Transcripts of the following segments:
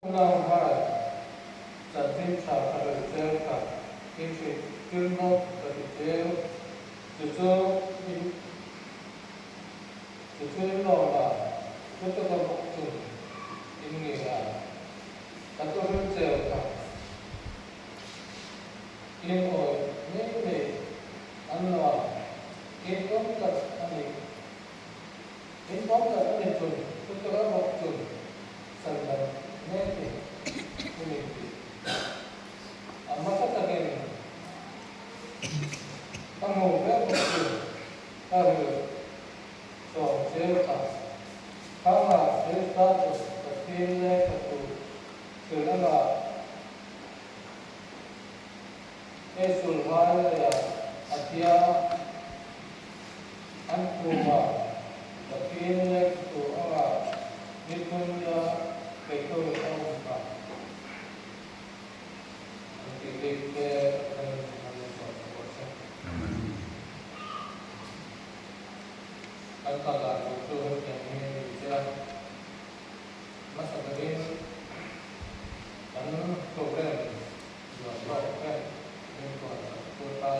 Unau chanchin tha ka hrilh cheu kha in hrilh tir nawk ka ti cheu. Chu chu in chu chu in lawm a, thutak a bawk chung in ngi a, ka thu hrilh cheu kha in awih ngei ngei an nuam in awm tak a ni. In awm tak a ni chung thutak a bawk chung Chandam mek i ni tih a hmasa takin ka hmu ber bawk chu ka rilh sawm cheu kha. Khangah Krista chu Pathian lehkha thu hrilh anga ei sulhai leiah a tia An khuma Pathian lek thu anga ni thumna peihawih a awm kha an tih bik te kan han insawn ta pawh se. Kan kal dan tur chu hetiang hi a ni che a, hmasa berin kan program nuam lawk te min puan sak tur a.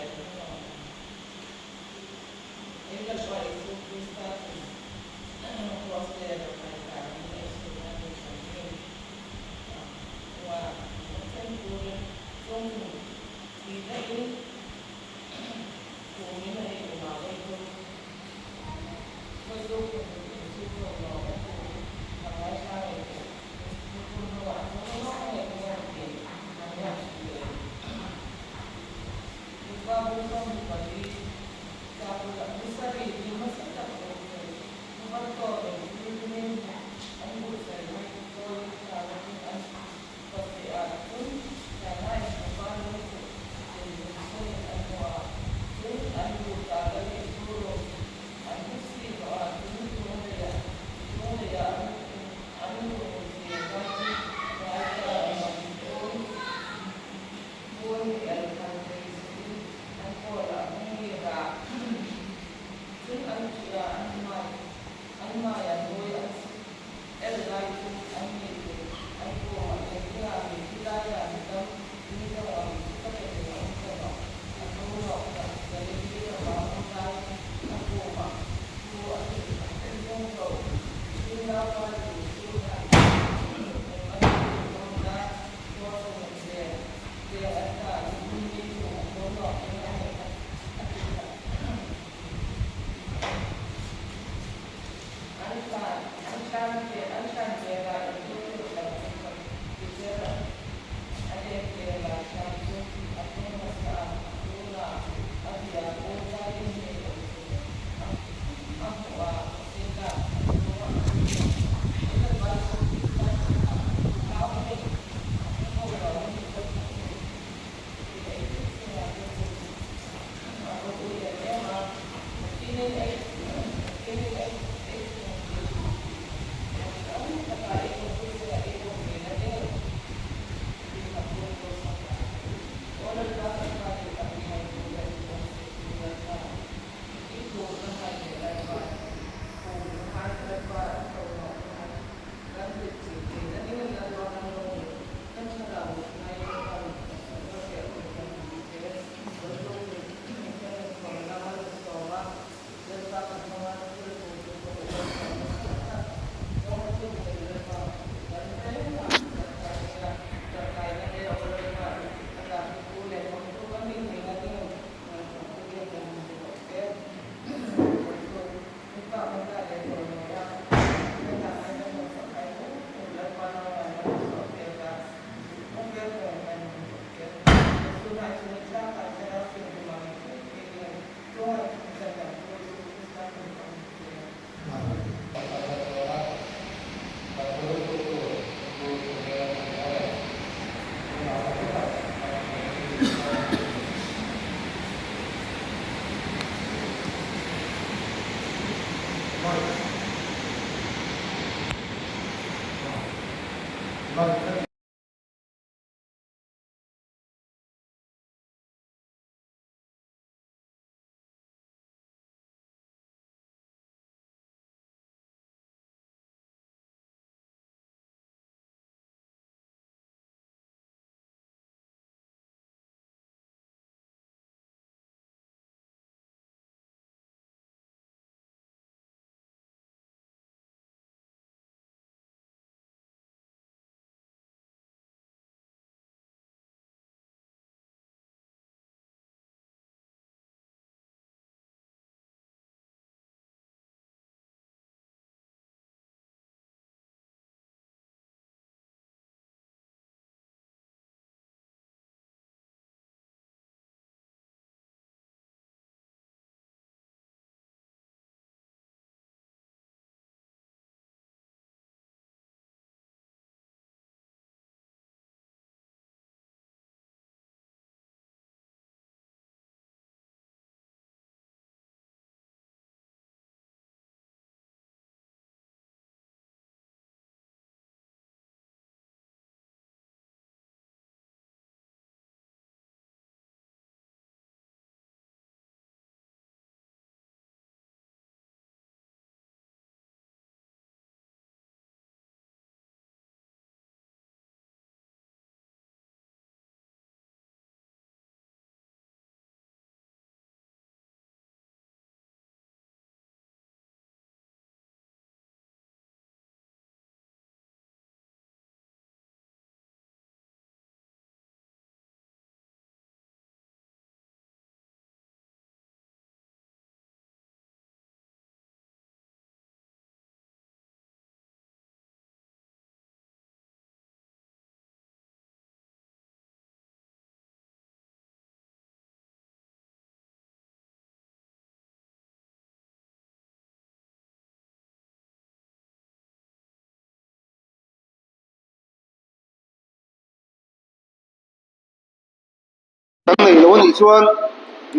Kan nei lo a nih chuan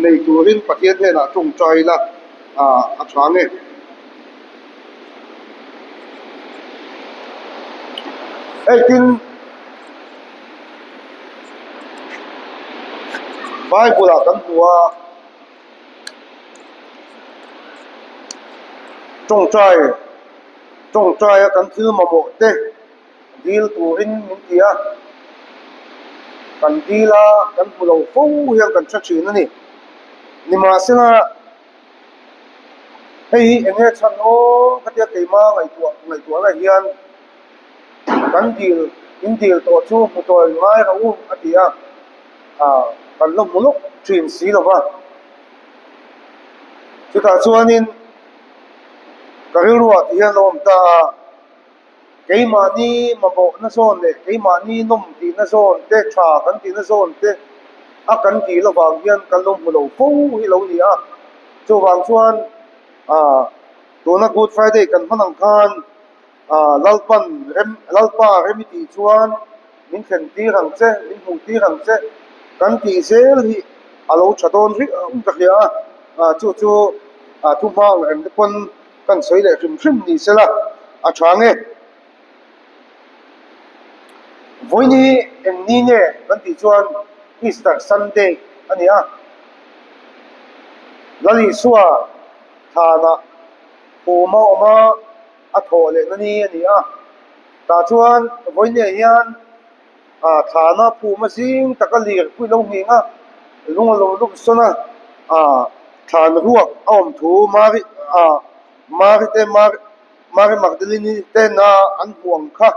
nei turin Pathian hnenah tawngtai ila a tha nge. Hei tin Bible ah kan hmu a tawngtai tawngtai a kan thil mamawh te Dil turin min ti a, kan dil a, kan hmu lo fo hian kan hre thin a ni. Nimahsela, hei hi eng nge chhan aw ka tia keima ngaihtuah ngaihtuahna hian kan dil in dil tawh chu hmu tawi ngai rawh u a ti a, ah kan la hmu lawk thin si lo va. Chutah chuanin ka rilruah ti hian a awm ta a. Keimahni mamawhna zawn leh keimahni nawm tihna zawn te, tha kan tihna zawn te a kan tih lovang hian kan lo hmu lo fo hi lo ni a. Chuvang chuan ah tuna Good Friday kan hman ang khan ah Lalpan rem Lalpa rem i tih chuan min thlen tir ang che, min hmuh tir ang che kan tih zel hi a lo tha dawn riau ka hria a. Ah chu chu ah thuhma ang reng te pawn Kan sawi leh hrim hrim ni sela a tha nge? Vawiin hi eng ni nge kan tih chuan Easter Sunday a ni a. Lal Isua thanah khum a awm a, a thawh lehna ni a ni a. Tah chuan vawiin hian Ah thlana phum a zing taka lir pui lo nghing a, lung a lo lum sawn a, ah thlan ruak a awm thu Mari ah Mari te Mari Mari Magdalene tena an hmuh ang kha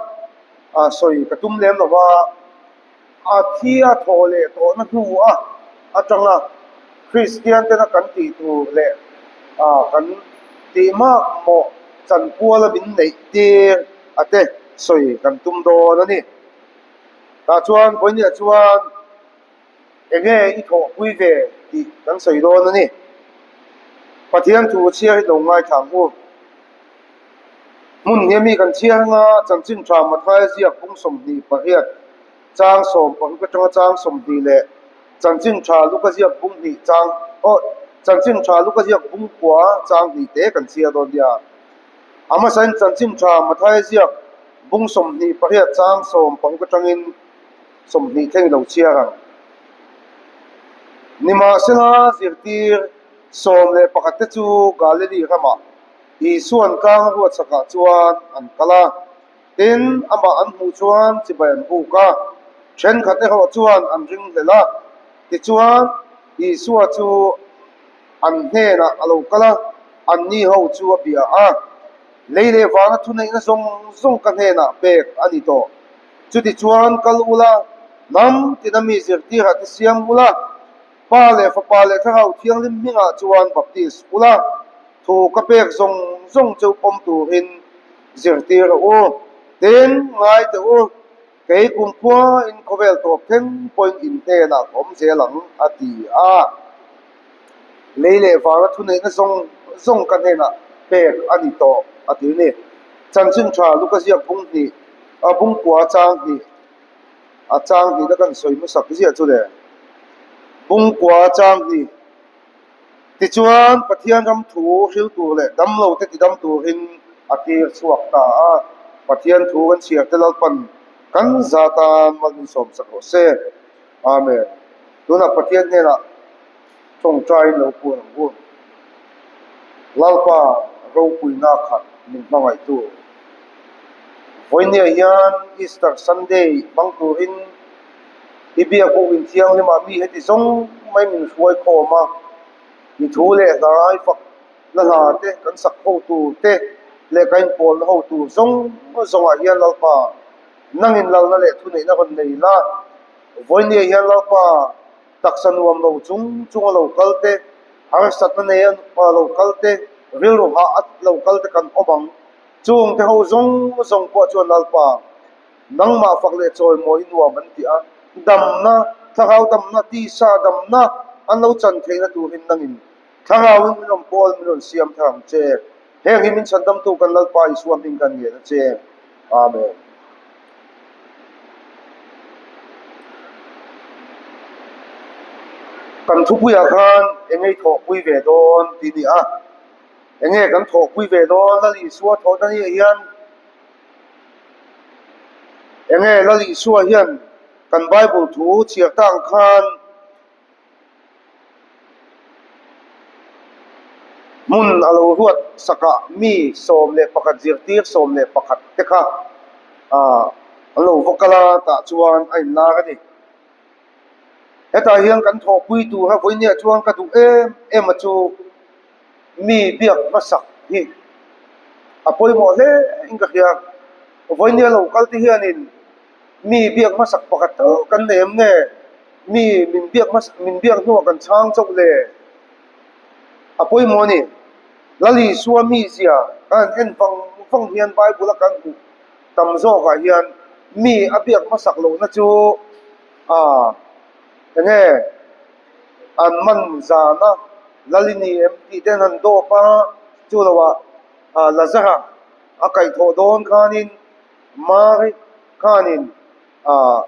ah sawi ka tum lem lo va, a thi a thawh leh tawhna hnu a atanga Kristian tena kan tih tur leh ah kan tih mak mawh chanpuala min neih tir a te sawi kan tum dawn a ni. Tah chuan vawinia chuan eng nge i thawhpui ve tih kan sawi dawn a ni. Pathian thu chhiar hi lo ngaithla ang u. Hmun hniam hi kan chhiar anga chanchin tha Mathaia ziak bung 28 chang 16 atanga chang 20 leh chanchin tha Luka ziak bung hnih chang aw chanchin tha Luka ziak bung kua chang hnih te kan chhiar dawn nia. A hmasain chanchin tha Mathaia ziak bung 28 chang 16 atangin 20 thleng i lo chhiar ang. Nimahsela zirtir 11 te chu Galili ramah Isua'n tlang a ruatchakah chuan an kal a, tin amah an hmuh chuan chibai an buk a, thenkhat erawh chuan an ringhlel a. Tichuan Isua chu An hnenah a lo kal a, anni ho chu a bia a, Lei leh vana thuneihna zawng zawng ka hnenah pek a ni tawh. Chutichuan kal ula, hnam tina mi zirtirah te siam ula, Pa leh Fapa leh Thlarau Thianghlim hmingah chuan baptis ula, thu ka pek zawng zawng chu pawm turin zirtir rawh u. Tin, ngai teh u. Kei kumkhua in khawvel tawp thleng pawhin in hnenah ka awm zel ang, a ti a. Lei leh vana thuneihna zawng zawng ka hnenah pek a ni tawh, a ti a ni. Chanchin tha Luka ziak bung hnih, a bung kua chang hnih, a chang hnihna kan sawi hmasak ziah chu le. Bung kua chang hnih. Tichuan, Pathian ram thu hril tur leh damlote tidam turin a tir chhuak ta a. Pathian thu kan chhiar te Lalpan kan za tan mal min sawm sak rawh se. Amen. Tunah Pathian hnenah tawngtaiin lo puan ang u. Lalpa ropuina khat min hmangaihtu. Vawinia hian Easter Sunday hmang turin I biak bawk in thianghlimah mi heti zawng mai min hruai khawm a, mi thu leh hla i fak na hla te, kan sak ho tur te leh kan inpawlna ho tur zawng zawngah hian Lalpa nangin lalna leh thuneihna rawn nei la, vawinia hian Lalpa taksa nuam lo chung chunga lo kal te, harsatna nei a lo kal te, rilru hah a lo kal te kan awm ang, chung te ho zawng zawng pawh chuan Lalpa Nangmah fak leh chawimawi nuam an ti a, damna, thlarau damna, tisa damna an lo chan theihna turin nangin thlarauin min rawn pawl, min rawn siam thar ang che. Heng hi min chhandamtu kan Lalpa Isua hming kan ngen a che. Amen. Kan thupuiah khan eng nge i thawhpui ve dawn tih a ni a, eng nge kan thawhpui ve dawn Lal Isua thawhna ni ah hian eng nge Lal Isua hian kan Bible thu chhiar ta ang khan Hmun a lo ruat sakah mi 11 zirtir 11 te kha an lo va kal a, tah chuan a inlar a ni. Hetah hian kan thawhpui tura vawinia chuan ka duh em em a chu mi biak hmasak hi a pawimawh hle in ka hria. Vawinia lo kal te hianin Mi biak hmasak pakhat tal kan nei em nge? Mi min biak hmasak min biak hnuah kan chhang chauh le? A pawimawh a ni. Lal Isua mizia kan han en vang vang hian Bible a kan hmuh tam zawkah hian mi a biak hmasak lohna chu ah enge an man zana Lal i ni em tih te an han dawp a, chu loah ah Lazara a kaihthawh dawn khanin Mari khanin ah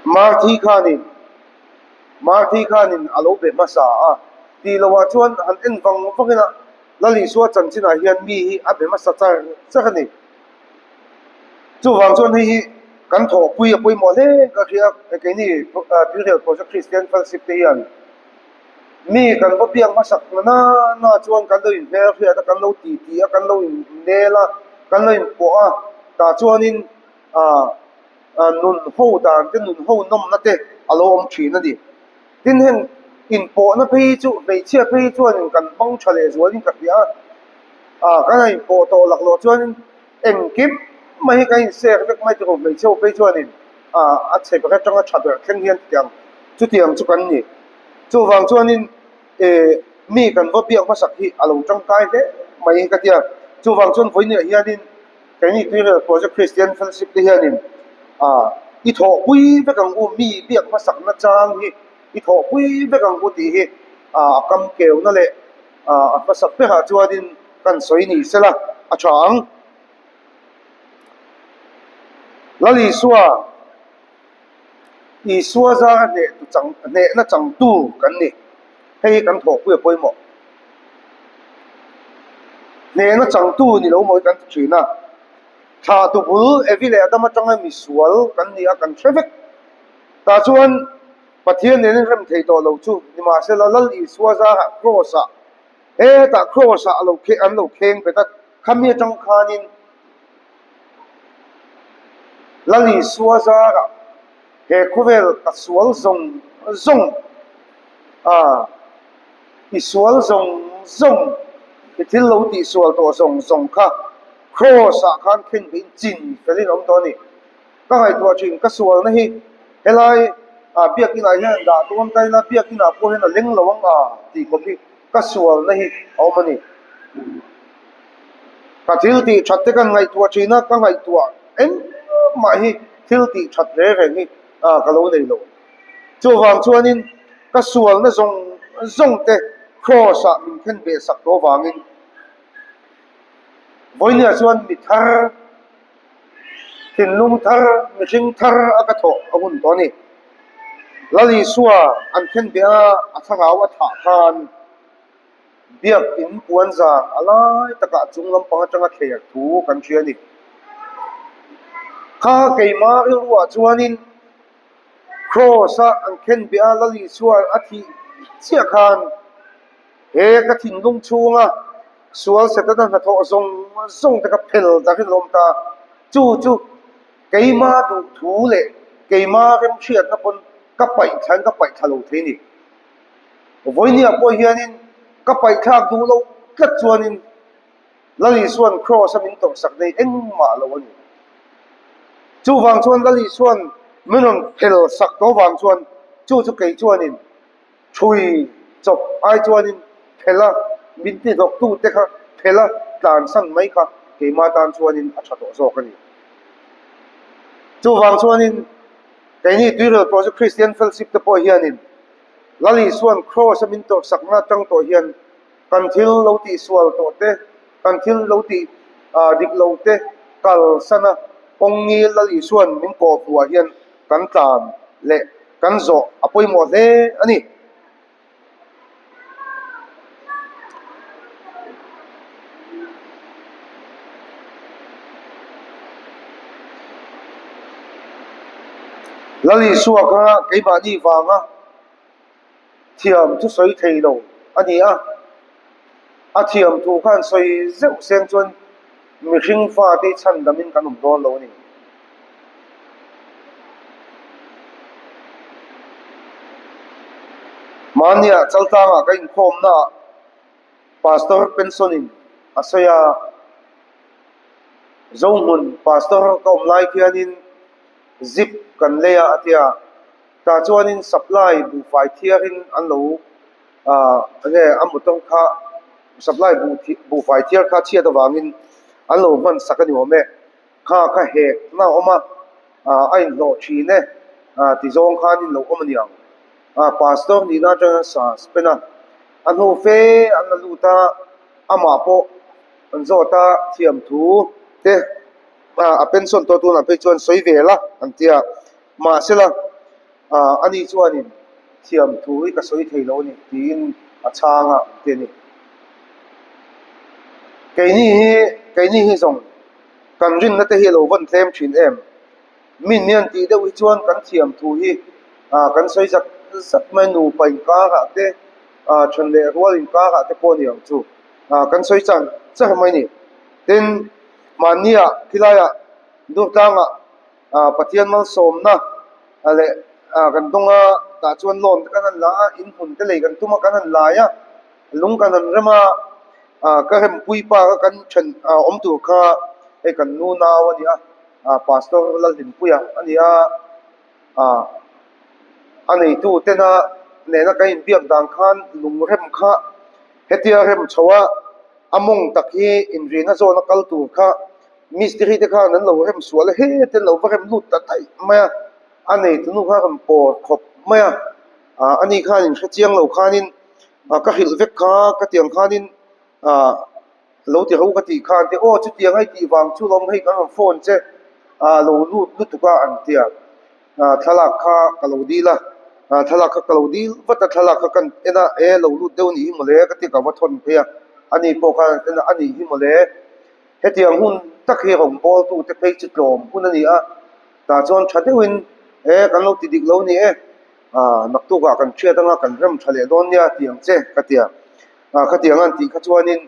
Marthi khanin Marthi khanin a lo be hmasa a, tih lohah chuan han en vang vang ila Lal Isua chanchinah hian mi hi a be hmasa char char a ni. Chuvang chuan hei hi kan thawhpui a pawimawh hle ka hria keini Tuirial Project Christian Fellowship te hian. Mi kan va biak hmasak na na na chuan kan lo inhmelhriat a, kan lo titi a, kan lo innel a, kan lo inpawh a, tah chuanin ah nun ho dan te, nun ho nawmna te a lo awm thin a ni. Tin heng inpawhna phei hi chu hmeichhia phei hi chuanin kan hmang tha leh zualin ka hria a, ah kan han inpawh tawh laklawh chuanin engkim mai hi kan insek vek mai tur hmeichhe ho phei chuanin ah a chhe ber atanga tha ber thleng hian chutiang chutiang chu kan ni. Chuvang chuanin eh mi kan va biak hmasak hi a lo tangkai hle mai ka tia. Chuvang chuan vawinia hianin keini Tuirial Project Christian Fellowship te hianin ah i thawhpui vek ang u, mi biak hmasak na chang hi i thawhpui vek ang u tih hi ah a kam keuna leh ah a hmasak berah chuanin kan sawi ni sela a tha ang. Lal Isua. Isua zara hnehtu chang hnehna changtu kan ni. Hei hi kan thawhpui a pawimawh. Hnehna changtu ni lo maw hi kan ti thin a. Thlahtu bul Evi leh Adama atanga misual kan ni a kan hre vek. Tah chuan Pathian nen in rem thei tawh lo chu nimahsela Lal Isua zara Kraws-ah hetah Kraws-ah a lo an lo kheng bet a, khami atang khanin Lal Isua zarah he khawvel ka sual zawng zawng a, i sual zawng zawng, i thil lo tih sual tawh zawng zawng kha Kraws ah khan khen vein chin felin a awm tawh a ni. Ka ngaihtuah thin ka sualna hi helai ah biakinah hian dah dawn ta ila biakinah pawh hian a leng lo ang a tih khawp hi ka sualna hi a awm a ni. Ka thil tih that te kan ngaihtuah thin a, ka ngaihtuah engmah hi thil tih that reng reng hi ka lo nei lo. Chuvang chuanin ka sualna zawng zawng te Kraws ah min khen ve sak tawh avangin vawinia chuan mi thar, thinlung thar, mihring thar a ka thawh a hun tawh a ni. Lal Isua an khen ve a, a thlarau a thah khan Biakin puan zan a lai takah chung lampang atanga thler thu kan hria a ni. Kha keimah rilruah chuanin Kraws-a an khen beh a, Lal Isua a thih chiah khan he ka thinlung chhunga sual Setana hnathawh zawng zawng te kha phel dakin a awm ta. Chu chu keimah duh thu leh keimah remhriatna pawn ka paih thlain ka paih thla lo thei a ni. Vawinia pawh hianin ka paihthlak duh loh tlat chuanin Lal Isua'n Kraws a min tawrhsak nei engmah lo a ni. Chuvang chuan Lal Isua'n min rawn phel sak tawh vang chuan chu chu kei chuanin ṭhui chawp ai chuanin phel a min ti hnawktute kha phel a tlansan mai kha keimah tan chuanin a ṭha tawh zawk a ni. Chuvang chuanin Keini Tuirial Project Christian Fellowship te pawh hianin Lal Isua'n Kraws a min tawrhsakna atang tawh hian kan thil lo tihsual tawh te, kan thil lo tih dik lo te kalsana kawng ngil Lal Isua'n min kawhpuah hian kan tlan leh kan zawh a pawimawh hle a ni. Lal Isua kha keimahni vanga thiam chu sawi thei lo a ni a, a thiam thu khan sawi zeuh seng chuan mihring fate hi chhan damin kan awm dawn lo a ni. Mahnia Chaltlangah ka inkhawmnaah Pastor Pension-in a sawi a, Zohmun Pastor ka awm lai khianin zip kan lei a a ti a. Tah chuanin supply buhfai thiarin an lo ah enge a motor kha supply buh buhfai thiar kha chhiat avangin an lo hman sak a ni awm e. Kha kha hek na a awm a, ah a inhlawh thin e ah ti zawng khanin lo awm a ni ang. Ah pastor nihna atangin an suspend a, a hnu fe an la lut a, amah pawh an zawt a thiamthu te ah a pension tawh tunah phei chuan sawi ve la an ti a. Mahsela, ani chuanin thiam thu hi ka sawi thei lo a ni tiin a chhang a ti a ni. Keini hi, keini hi zawng kan rinna te hi a lo vawn tlem thin em? Min mian tih deuh hi chuan kan thiam thu hi kan sawi zak zak mai nupa inkarah te, then leh rual inkarah te pawh a ni ang chu. Kan sawi char char mai a ni. Tin, mahniah khilaiah Durtlangah Pathian malsawmna leh kan dawng a, tah chuan loan te kan han la a, in hmun te lei kan tum a, kan han lai a, lung kan han rem a, ka rempui pa kha kan then awm tur kha hei kan nu nau a ni a, Pastor Lalhlimpuia a ni a, a neitu tena nena kan inbiak dan khan lung rem kha hetia rem chho a, a mawng tak hi inrina zawna kal tur kha. Mistiri te khan an lo rem sual a, hete an lo va rem lut ta daih mai a, a neitu nu kha a rawn pawr khawp mai a, ah ani khan in hre chiang lo khanin ah ka hrilh vek kha ka tiang khanin ah lo ti ho ka tih khan te aw chutiang a i tih vang chu lawm hei kan rawn phone che ah lo lut lutuk a an ti a, ah thlalak kha ka lo dil a, ah thlalak kha ka lo dil vat a thlalak kha kan en a e lo lut deuh a nih hi mawle ka ti ka va thawn phei a, ani pawh khan an en a a nih hi mawle. Hetiang hun tak hi rawngbawltute phei chu tlawm hun a ni a, tah chuan tha deuhin e kan lo ti dik lo ni e, ah naktukah kan hriat anga kan rem tha leh dawn nia ti ang che ka ti a, ah khatiang an tih kha chuanin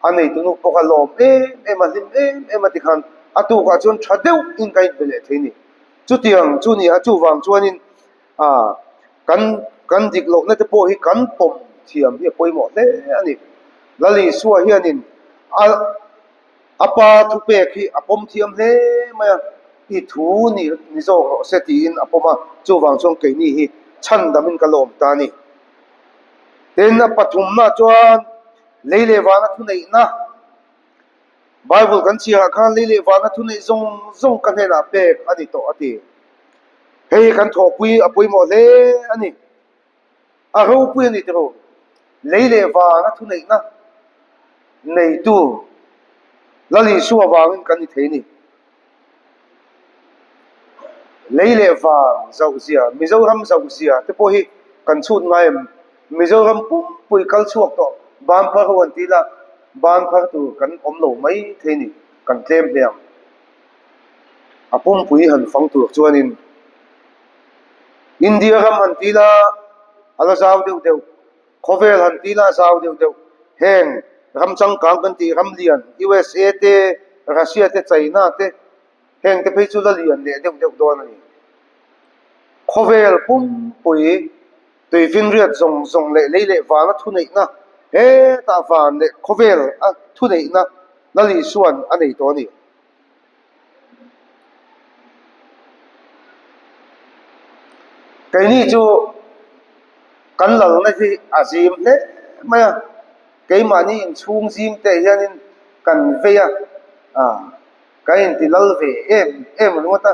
a neitunu pawh kha lawm em em a hlim em em a tikhan a tukah chuan tha deuhin ka inbe leh thei a ni. Chutiang chu ni a, chuvang chuanin ah kan kan dik lohna te pawh hi kan pawm thiam hi a pawimawh hle a ni. Lal Isua hianin a a pa thupek hi a pawm thiam hle mai a, i thu ni ni zawk rawh se tiin a pawm a, chuvang chuan keini hi chhandamin ka lawm ta a ni. Tin, a pathumna chuan lei leh vana thuneihna Bible kan chhiarah khan lei leh vana thuneih zawng zawng ka hnenah pek a ni tawh a ti. Hei hi kan thawhpui a pawimawh hle a ni. A ropui a ni tiraw? Lei leh vana thuneihna neitu Lal Isua vangin kan ni thei a ni. Lei leh van zauhzia, Mizoram zauhzia te pawh hi kan chhut ngai em? Mizoram pumpui kal chhuak tawh ban phar ho an ti ila, ban phar tur kan awm lo mai thei a ni, kan tlem hle ang. A pumpui han fang tur chuanin India ram han ti ila a la zau deuh deuh, khawvel han ti ila a zau deuh deuh. Heng ram changkang kan tih ram lian USA te, Russia te, China te heng te phei chu la lian leh deuh deuh dawn a ni. Khawvel pumpui tuifinriat zawng zawng leh lei leh vana thuneihna hetah van leh khawvel a thuneihna Lal Isua'n a nei tawh a ni. Keini chu kan lalna hi a zim hle mai a, keimahni inchhung zim te hianin kan vei a, ah kan inti lal ve em em ringawt a,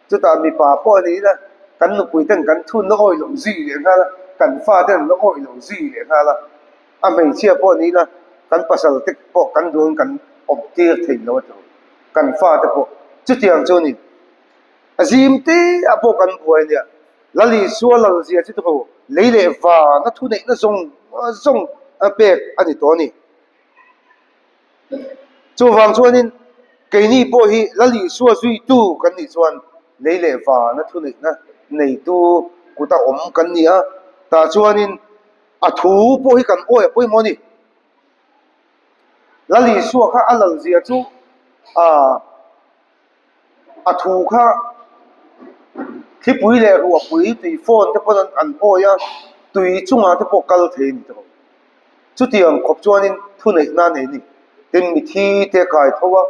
chutah mipa pawh a ni ila kan nupui ten kan thun la awih loh zui leh nghal a, kan fa ten an la awih loh zui leh nghal a, a hmeichhia pawh a ni ila kan pasal te pawh kan duhin kan awm tir thei lo a tih kan fate pawh chutiang chu a ni. A zim te ah pawh kan buai nia. Lal Isua lal zia chu tho lei leh vana thuneihna zawng zawng a pek a ni tawh a ni. Chuvang chuanin keini pawh hi Lal Isua zuitu kan nih chuan lei leh vana thuneihna neitu kuta awm kan ni a, tah chuanin a thu pawh hi kan awi a pawimawh a ni. Lal Isua kha a lal zia chu aaa. A thu kha thlipui leh ruahpui tui phone te pawn an awi a, tui chungah te pawh kal thei a ni tawh. Chutiang khawp chuanin thuneihna a nei a ni. Tin, mithi te a kai tho a,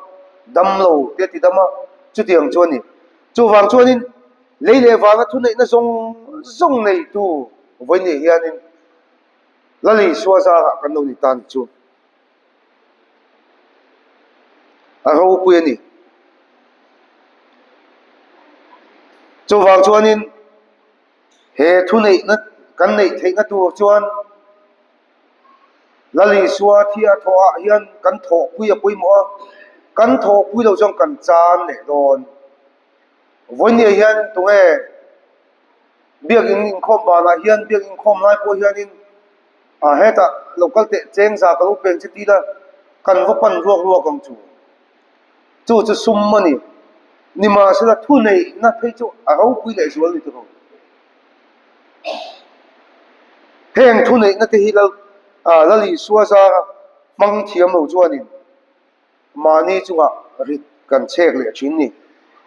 damlo te a ti dam a, chutiang chu a ni. Chuvang chuanin lei leh vana thuneihna zawng zawng neitu vawiin hianin Lal Isua zarah kan lo ni ta ni chu. A ropui a ni. Chuvang chuanin he thuneihna kan neih theihna tur chuan Lal Isua thia thawhah hian kan thawhpui a pawimawh a, kan thawhpui loh chuan kan chan leh dawn. Vawinia hian tunge biakin inkhawm banah hian biakin inkhawm lai pawh hianin Ah hetah lo kal teh cheng za ka lo peng che ti la, kan va pan ruak ruak ang chu. Chu chu sum a ni. Nimahsela thuneihna phei chu a ropui leh zual ni tawh. Heng thuneihna te hi Lal ah Lal Isua zara hmang thiam lo chuanin Mahni chungah rit kan chhek leh thin ni.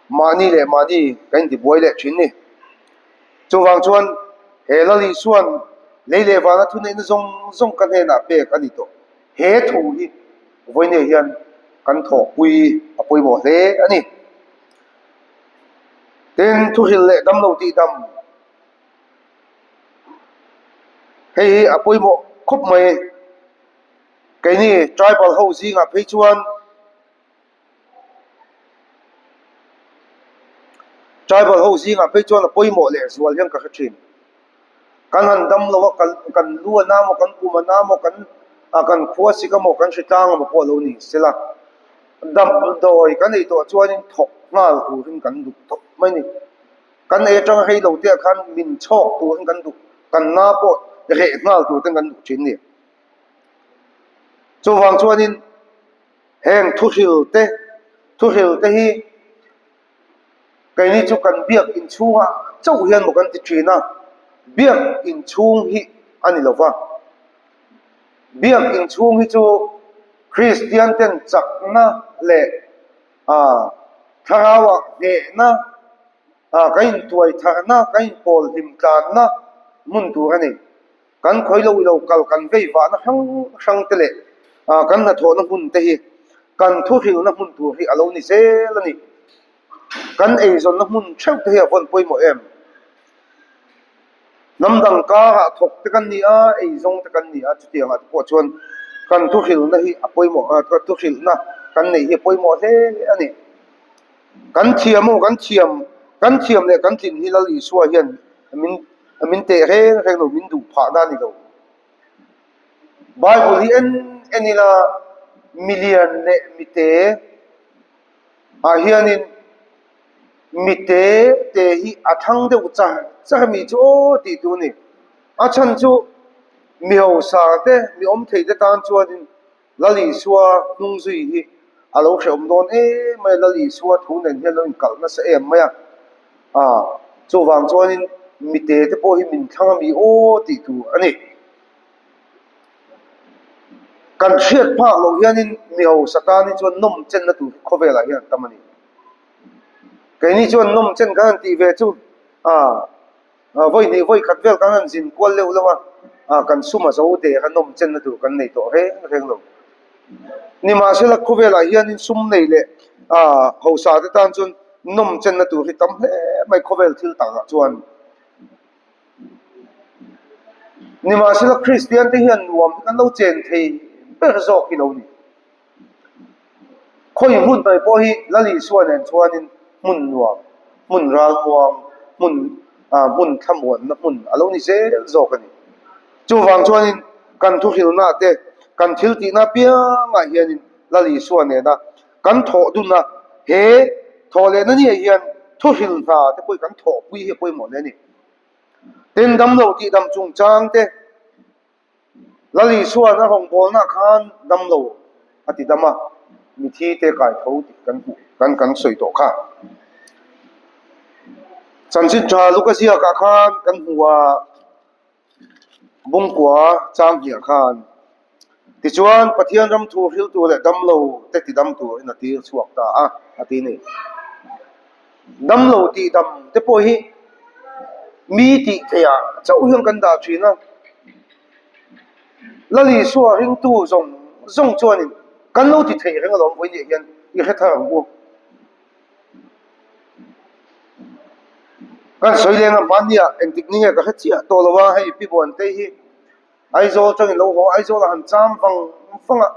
Mahni leh mahni kan intibuai leh thin ni. Chuvang chuan he Lal Isua'n lei leh vana thuneihna zawng zawng ka hnenah pek a ni tawh. He thu hi vawinia hian kan thawhpui a pawimawh hle a ni. Tin, thuhril leh damlo tihdam hei hi a pawimawh khawp mai. Keini tribal ho zingah phei chuan tribal ho zingah phei chuan a pawimawh leh zual hian ka hre thin. Kan han dam lo a, kan kan lu a na maw, kan kum a na maw, kan ah kan khua sik a maw, kan hri tlang a maw pawh lo ni sela. Damdawi kan ei tawh chuanin thawk nghal turin kan duh tawp mai a ni. Kan ei atanga rei lo te ah khan min chhawk turin kan duh, kan na pawh reh nghal tur ten kan duh thin a ni. Chuvang chuanin heng thuhril te thuhril te hi keini chu kan biak inchhungah chauh hian maw kan ti thin a, biak inchhung hi a ni lo va, biak inchhung hi chu Kristian ten chakna leh ah thlarauah hnehna ah kan intuai tharna kan inpawl hlim tlanna hmun tur a ni. Kan khawi lo ilo kal kan vei vahna hrang hrang te leh kan hnathawhna hmun te hi kan thuhrilna hmun tur hi a lo ni zel a ni. Kan eizawnna hmun theuh te hi a vawn pawimawh em? Hnam dang karah thawk te kan ni a, eizawng te kan ni a, chutiangah te pawh chuan kan thuhrilna hi a pawimawh a, thuhrilna kan neih hi a pawimawh hle a ni. Kan thiam aw kan thiam kan thiam leh kan tlin hi Lal Isua hian min min teh reng reng lo min duh phah na a ni lo. Bible hi en en ila milian leh mite ah hianin mite te hi a thang deuh char char mi chu aw tih tur a ni. A chhan chu mi hausa te mi awm thei te tan chuanin Lal Isua hnung zui hi a lo hrehawm dawn em mai a, Lal Isua thu nen hian lo inkalh nasa em mai a, ah chuvang chuanin mite te pawh hi min thlang a mi aw tih tur a ni. Kan hriat phak loh hianin mi hausa tan hi chuan nawm chenna tur hi khawvelah hian a tam a ni. Keini chuan nawm chen kan han tih ve chu ah. Vawi hnih vawi khat vel kan han zin kual leuh leuh a, kan sum a zo der a nawm chenna tur kan nei tawh reng reng lo. Nimahsela khawvelah hianin sum nei leh hausa te tan chuan nawm chenna tur hi tam hle mai khawvel thil takah chuan. Nimahsela Kristian te hian nuam hi kan lo chen thei ber zawk hi lo ni. Khawi hmun mai pawh hi Lal Isua nen chuanin hmun nuam, hmun ralmuang, hmun ah hmun thlamuanna hmun a lo ni zel zawk a ni. Chuvang chuanin kan thuhrilna te, kan thil tihna apiangah hianin Lal Isua nena kan thawh dun a, he thawh lehna niah hian. Thuhril hna te pawh hi kan thawhpui hi a pawimawh hle a ni. Tin, damlo tihdam chungchang te Lal Isua'n a rawngbawlnaah khan damlo a ti dam a, mithi te kai tho tih kan hmuh kan kan sawi tawh kha. Chanchin tha Luka ziakah khan kan hmu a, Bungkua chang hniah khan tichuan Pathian ram thu hriltu leh damlo te ti dam turin a tir chhuak ta a, a ti ni. Damlo tih dam te pawh hi mi tih theihah chauh hian kan dah thin a. Lal Isua ringtu zawng zawng chuanin kan lo ti theih reng alawm vawiin hian i hre thar ang u. Kan sawi leng a hmannia engtik ni nge ka hre chiah tawh lo a, hei Pi Buantei hi Aizawl tangin lo haw, Aizawl ah han cham vang vang a,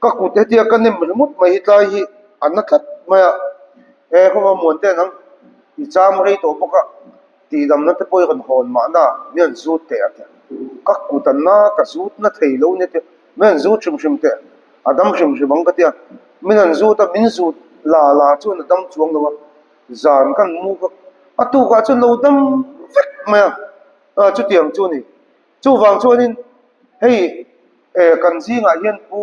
ka kut hetia ka nem ringawt mai hi tlai hi a na tlat mai a, he khawma Muante nang i cham rei tawh bawk a, tihdamna te pawh i rawn hawn mahna mi an zut teh a tia, ka kut a na ka zut na thei lo nia tia, mi an zut hrim hrim teh a dam hrim hrim ang ka tia, min an zut a, min zut la la chuan a dam chuang lo a, zan kan mu kha a tukah chuan lo dam vek mai a, chutiang chu a ni. Chuvang chuanin hei kan zingah hian Pu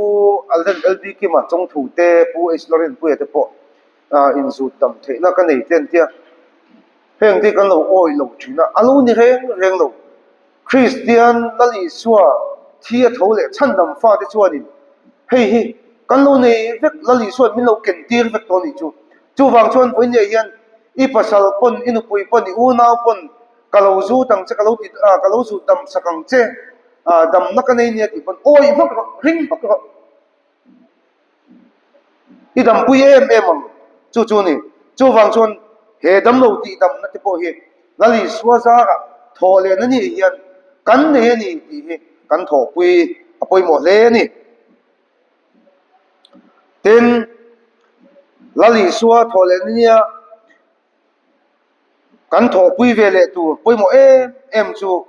Alden LB Kima Chawngthu te, Pu H Lawrence Puia te pawh inzut dam theihna ka nei te an tia. Heng te hi kan lo awih lo thin a, a lo ni reng reng lo. Kristian Lal Isua thi a tho leh chhandam fate chuanin hei hi kan lo nei vek, Lal Isua'n min lo ken tir vek tawh a nih chu. Chuvang chuan vawinia hian i pasal pawn, i nupui pawn, i unau pawn, Ka lo zut ang che, ka lo ti ah, ka lo zut dam sak ang che, ah, damna ka nei nia tih pawn awih hmak rawh, ring hmak rawh. I dampui em em ang, chu chu ni. Chuvang chuan he damlo tih damna te pawh hi Lal Isua zarah thawh leh na ni hian kan nei a ni tih hi kan thawhpui a pawimawh hle a ni. Tin, Lal Isua thawh leh na nia Kan thawhpui ve leh tur pawimawh em em chu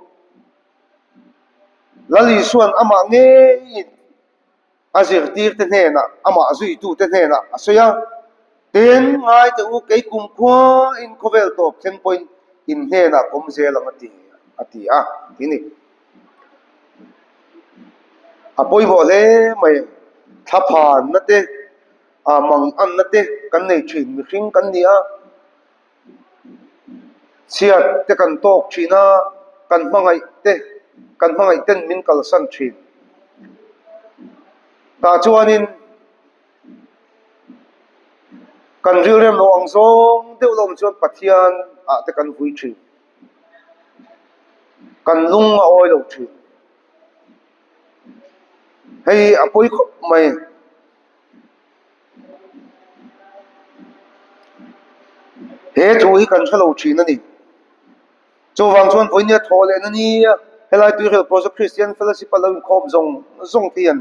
Lal Isua'n amah ngeiin a zirtirte hnenah, amah zuitute hnenah a sawi a, Tin, ngai teh u, kei kumkhuain khawvel tawp thleng pawhin in hnenah ka awm zel ang a ti, a ti a, ti ni. A pawimawh hle mai, thlaphanna te, Ah mang anna te kan nei thin mihring kan ni a, chhiat te kan tawk thin a, kan hmangaih te kan hmangaih ten min kalsan thin. Tah chuanin kan rilrem lo ang zawng deuh lawm chuan Pathian ah te kan vui thin, kan lung a awi lo thin. Hei a pawi khawp mai. He thu hi kan hre lo thin a ni. Chuvang chuan vawinia thawh leh na nia helai Tuirel Project Christian Fellowship a lo inkhawm zawng zawng te hian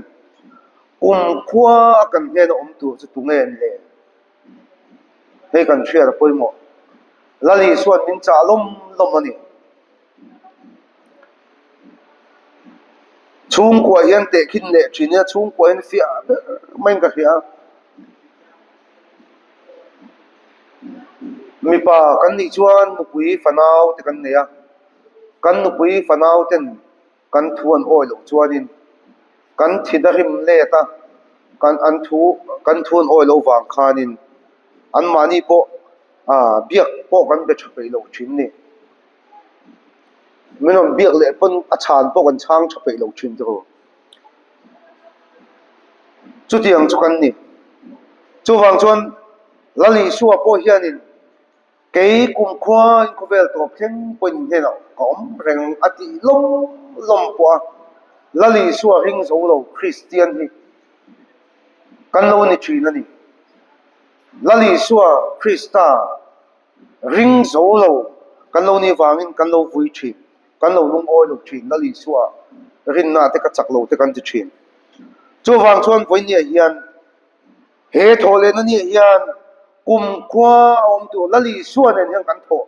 kumkhua a kan hnena awm tur chu tunge an le? Hei kan hriat a pawimawh. Lal Isua'n min chah lawm lawm a ni. Chhungkua hian tehkhin leh thin nia chhungkua hian fiah ber maiin ka hria a. Mipa kan nih chuan nupui fanau te kan nei a, kan nupui fanau ten kan thu an awi loh chuanin kan thi darim let a, kan an thu kan thu an awi loh vang khanin anmahni pawh ah biak pawh kan be tha peih loh thin ni. Min rawn biak leh pawn a chhan pawh kan chhang tha peih lo thin tiraw. Chutiang chu kan ni. Chuvang chuan Lal Isua pawh hianin kei kumkhua in khawvel tawp thleng pawhin hnenah ka awm reng a tih lawm lawm pawh a, Lal Isua ring zo lo Kristian hi kan lo ni thin a ni. Lal Isua Krista Ring zo lo kan lo nih vangin kan lo vui thin, kan lo lungawi lo thin, Lal Isua rinna te ka chak lo te kan ti thin. Chuvang chuan vawinia hian he thawh lehna nia hian kumkhua a awm tur Lal Isua nen hian kan thawh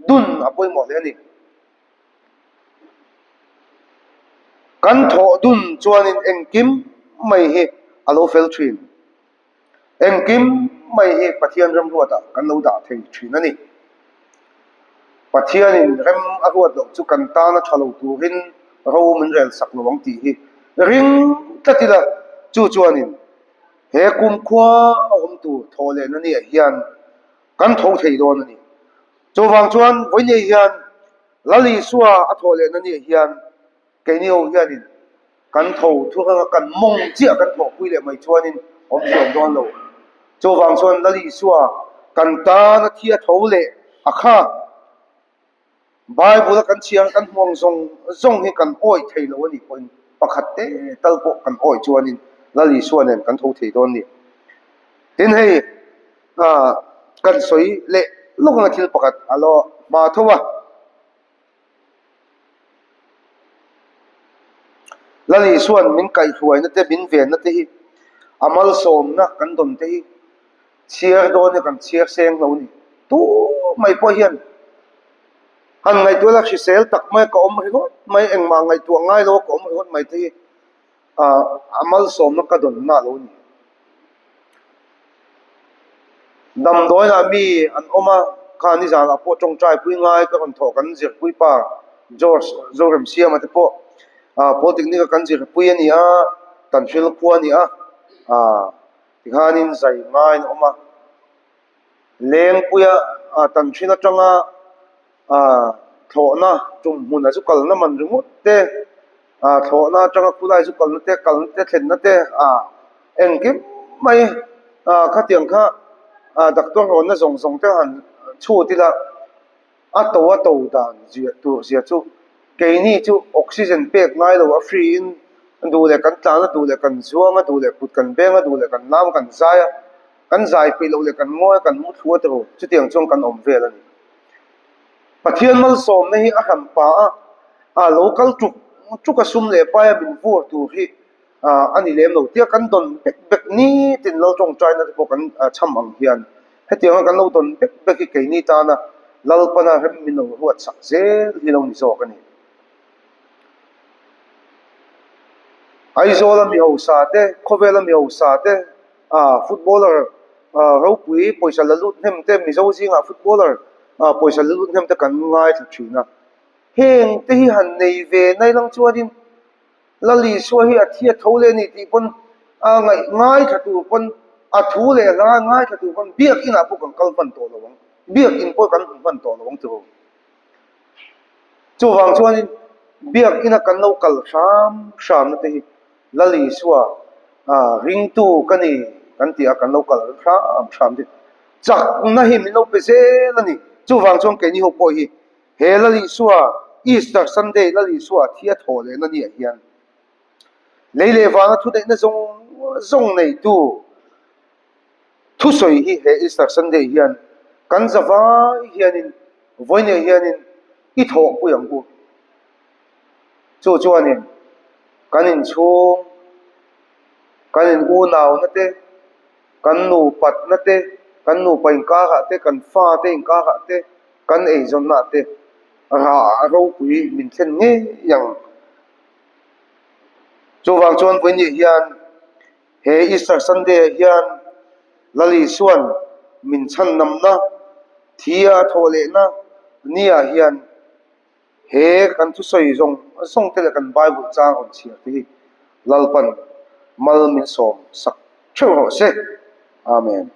dun a pawimawh hle a ni. Kan thawh dun chuanin engkim mai hi a lo fel thin. Engkim mai hi Pathian remruatah kan lo dah thei thin a ni. Pathianin rem a ruat loh chu kan tana tha lo turin ro min rel sak lo ang tih hi ring tlat ila, chu chuanin he kumkhua a awm tur thaw lehna niah hian kan tho thei dawn a ni. Chuvang chuan vawiinei hian Lal Isua a thawh lehna niah hian Keini ho hianin kan tho thur anga kan mawng chiah kan thawhpui leh mai chuanin awm thei awm dawn lo. Chuvang chuan Lal Isua kan tana thi a tho leh a kha. Bible a kan chhiar kan hmu ang zawng zawng hi kan awih thei lo a nih pawhin pakhat te tal pawh kan awih chuanin Lal Isua nen kan tho thei dawn ni. Tin hei kan sawi leh lawk anga thil pakhat a lo hma tho a. Lal Isua'n min kaihhruaina te, min venna te hi a malsawmna kan dawn te hi chhiar dawn hi kan chhiar seng lo a ni. Tu mai pawh hian han ngaihtuah la hrisel tak mai ka awm ringawt mai, engmah ngaihtuah ngai lo a ka awm ringawt mai te hi a malsawmna ka dawnna a lo ni. Damdawiinah mi an awm a, kha nizanah pawh tawngtai pui ngai ka rawn thawh kan zirpui pa George Zoremsiama te pawh Polytechnic a kan zirpui a ni a, Tanhril khua a ni a, tikhanin zai ngaiin a awm a. Lengpuia Tanhril atanga thlawhna tum hmun a zu kalna man ringawt te, thlawhna atanga khulai zu kalna te, kalna te, thlenna te engkim mai khatiang kha doctor rawnna zawng zawng te han chhut ila a to a to dan zia tur zia chu keini chu oxygen pek ngai lo a free in duh leh kan tlan a duh leh kan zuang a duh leh kut kan beng a duh leh kan lam kan zai a kan zai peih loh leh kan ngawi a kan mu thlu a tiraw chutiang chuan kan awm vel a ni. Pathian malsawmna hi a hran pa a, a lo kal tuk tuk a sum leh paia min vur tur hi a ni lem lo tia kan dawn bek bek nitin lo tawngtaina te pawh kan chham ang hian hetianga kan lo dawn bek bek hi keini tana Lalpana rem min lo ruat sak zel hi lo ni zawk a ni. Aizawla mi hausa te, khawvela mi hausa te, Footballer ropui pawisa la lut hnem te, Mizo zingah footballer pawisa la lut hnem te kan ngaithla thin a. Heng te hi han nei ve nai lang chuanin Lal Isua hi a thi a tho leh a ni tih pawn a ngaih ngaithla tur pawn a thu leh hla ngaithla tur pawn biakinah pawh kan kal hman tawh lo ang, biakin pawh kan hmu hman tawh lo ang tiraw. Chuvang chuanin biakina kan lo kal hram hramna te hi Lal Isua ringtu ka ni kan tih a kan lo kal hram hram te chakna hi min lo pe zel a ni. Chuvang chuan keini ho pawh hi he Lal Isua Easter Sunday Lal Isua thi a thawh lehna ni ah hian lei leh vana thuneihna zawng zawng neitu thusawi hi he Easter Sunday hian kan zavai hianin vawiinah hianin i thawhpui ang u. Chu chuanin kan inchhung, kan in unauna te, kan nupatna te, kan nupa inkarah te, kan fate inkarah te, kan eizawnnaah te rah ropui min thlen ngei ang. Chuvang chuan vawiinah hian he Easter Sunday ah hian Lal Isua'n min chhan namna, thi a thawh lehna ni ah hian He kan thusawi zawng zawng te leh kan Bible chang rawn chhiar te hi Lalpan mal min sawm sak theuh rawh se. Amen.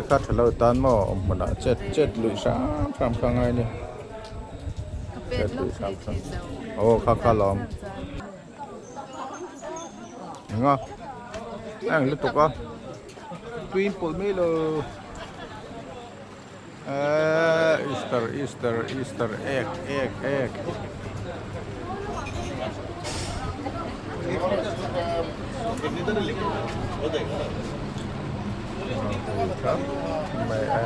Kha tha lo tan maw awm hmunah chet chet luih hram hram kha ngai a ni chet luih hram hram aw kha kha lawm eng a a eng lutuk a tui in pawlh mai lo Eee Easter Easter Easter egg egg egg mai a.